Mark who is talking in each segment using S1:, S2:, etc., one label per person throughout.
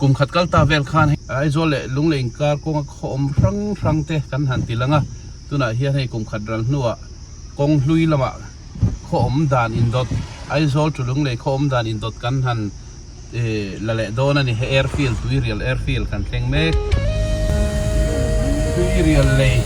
S1: Kum khat kal ta vel khan Aizawl leh Lunglei inkar kawnga khaw awm hrang hrang te kan han ti lang a, tunah hian hei kum khat ral hnuah kawng hlui lamah khaw awm dan indawt Aizawl to Lunglei khaw awm dan indawt kan han la leh dawn a ni. He airfield Tuirial airfield kan thleng mek. Tuirial lei.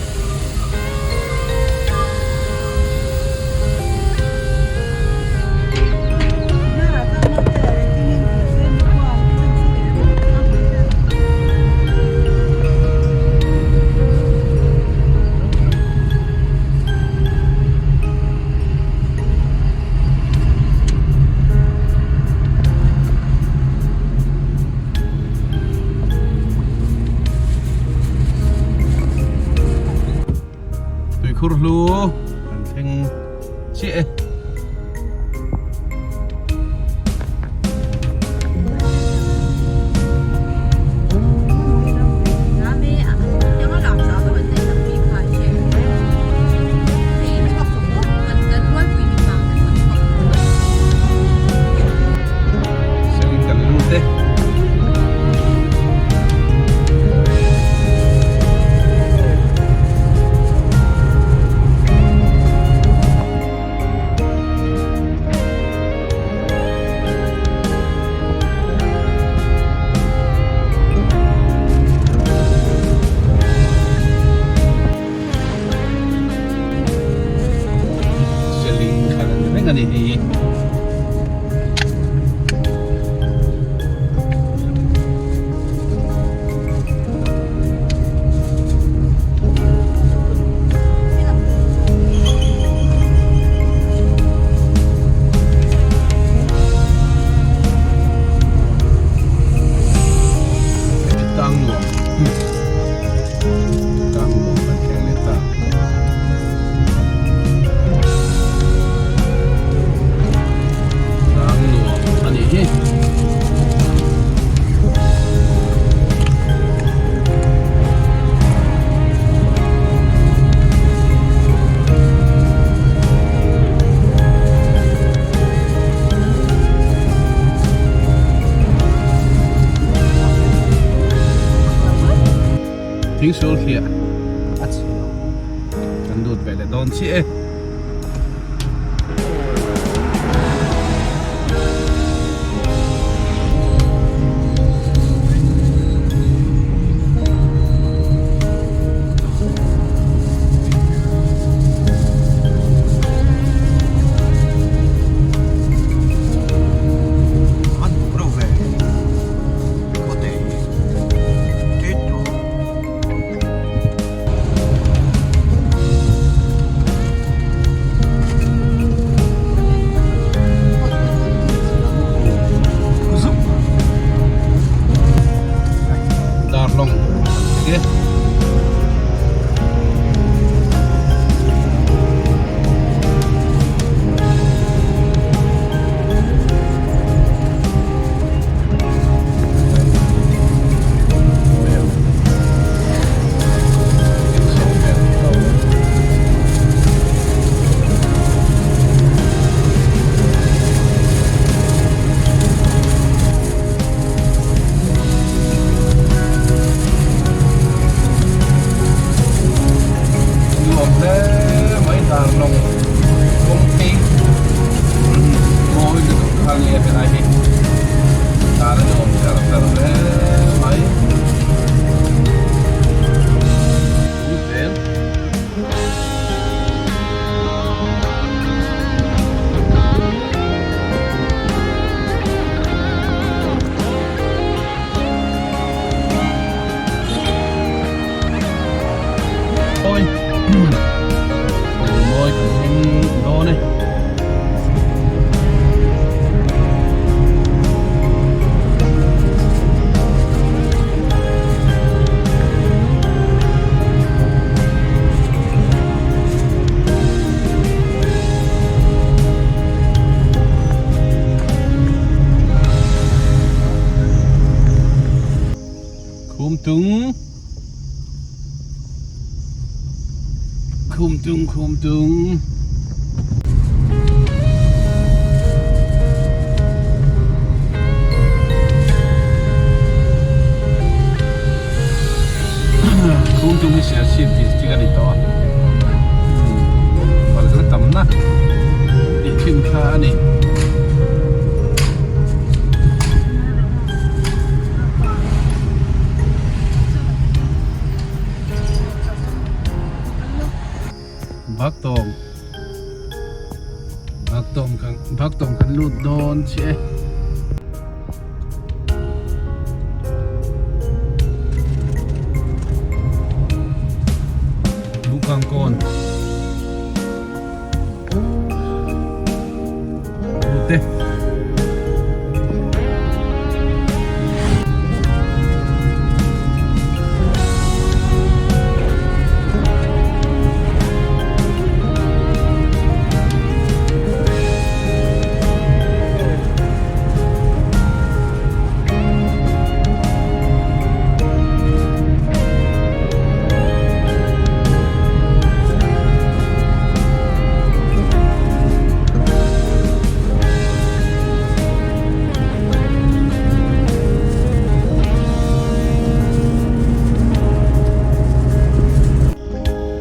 S1: Tuikhur hlu kan thleng chiah e. Selling kan lut e. Selling kha la ni reng a ni hei hi. Tang nuam tang nuam kan thleng leh ta. Tlang nuam a nih hi. Thingsul hliah kan lut ve leh dawn chiah e. Darlawng ege. Nuam hle mai Darlawng kawngphei mawi lutuk kha nia helai hi tan a nuam cher cher hle mai. Ôi Mawi kan thleng dawn e. Khumtung Khumtung Khumtung Baktawng kan Baktawng kan lut dawn chiah e. Bukang kawn. Lut e.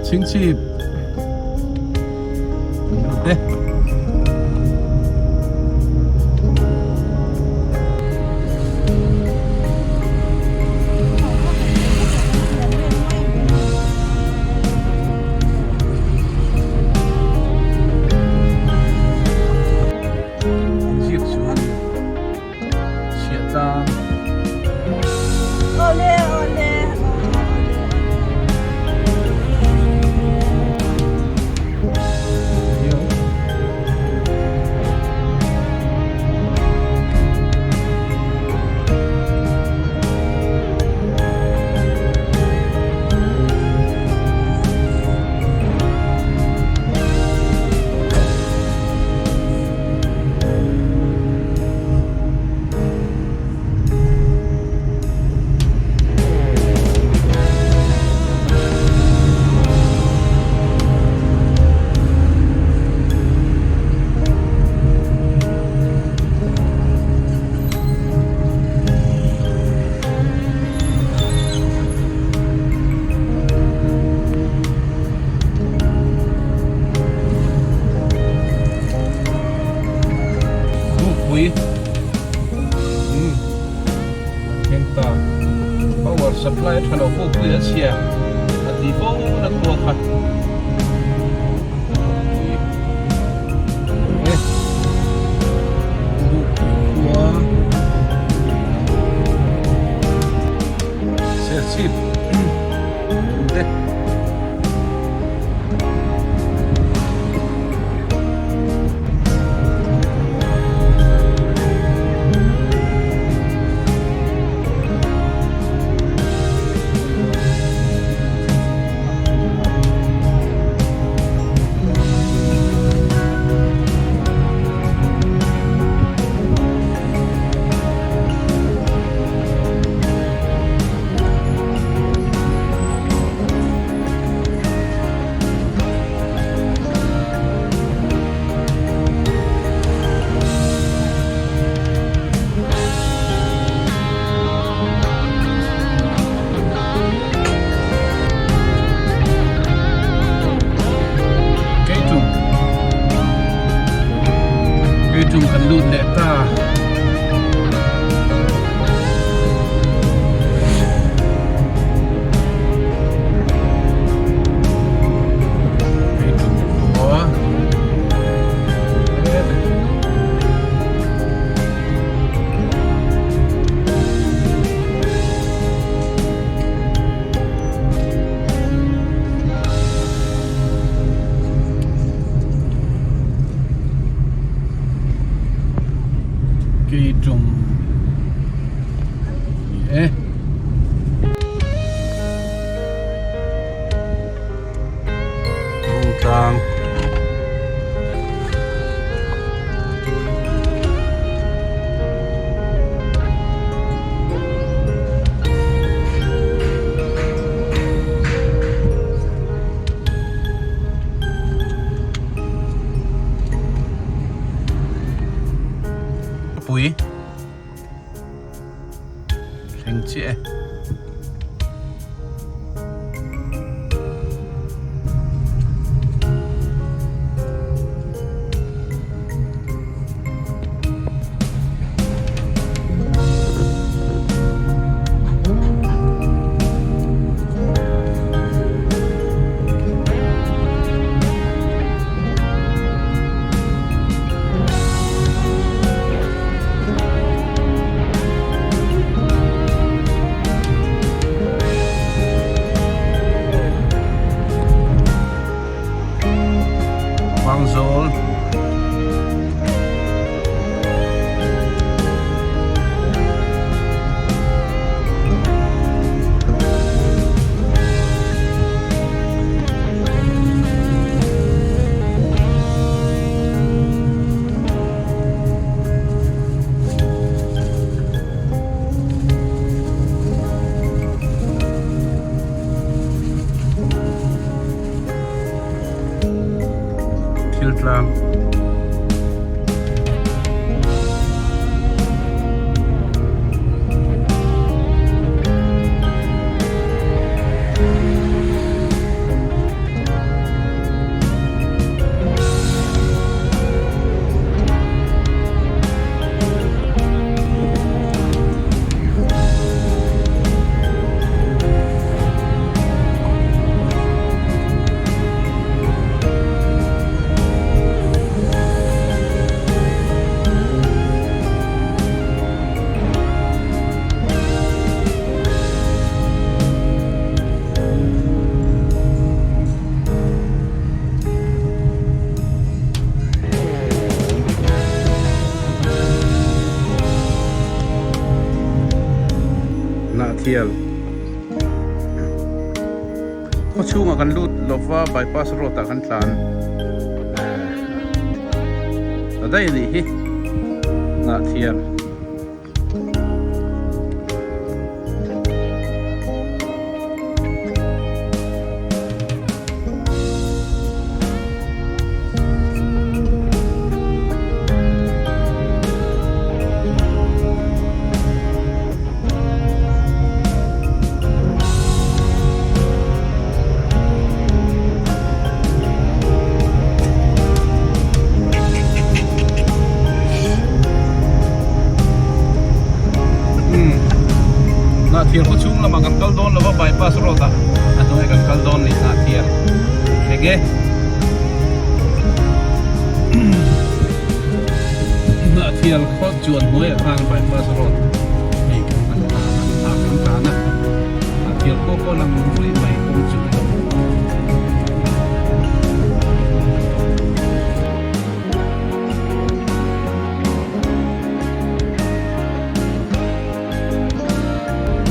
S1: Chhingchhip te. Ziak chuan chhiah tlang.
S2: Awle awle
S1: Bukpui umm thleng ta power supply a tha lo bukpui a chhia a ti fo na khua kha bukpui e bukpui khua serchhip te. Keitum Keitum kan lut leh ta. Keitum ni e. Rungtlang. Pui. Thleng chiah e. Hnahthial khaw chhungah kan lut lova bypass road ah kan tlan ta daih a nih hi Hnahthial. Hnahthial khaw chhung lamah kan kal dawn lova bypass road ah a hnuai kan kal dawn ni Hnahthial thleng e. Hnahthial khaw chuan hnuaiah khan bypass road hei kan han tlan a kan tlan a Hnahthial khaw pawh lang ruih mai kawng chung lam.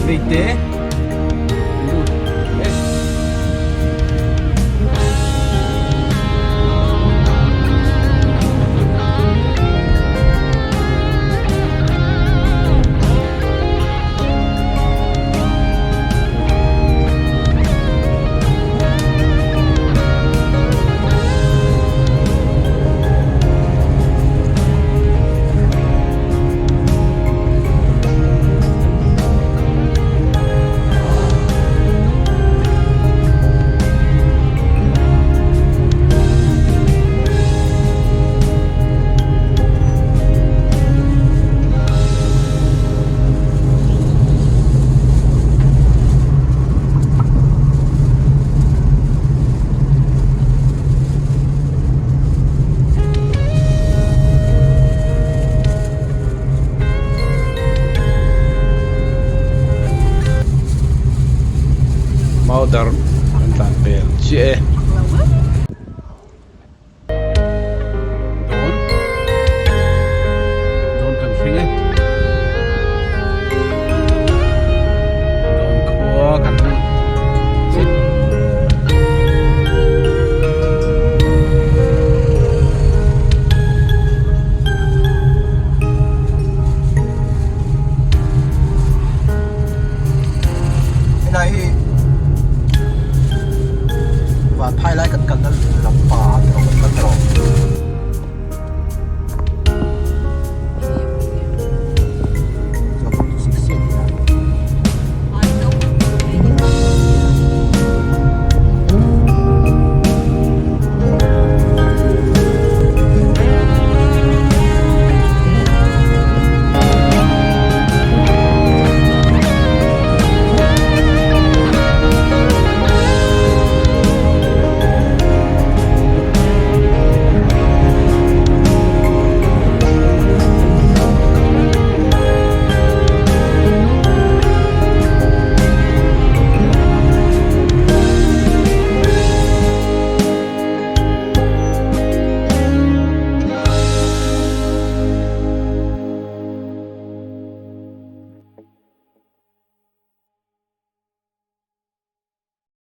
S1: Veite.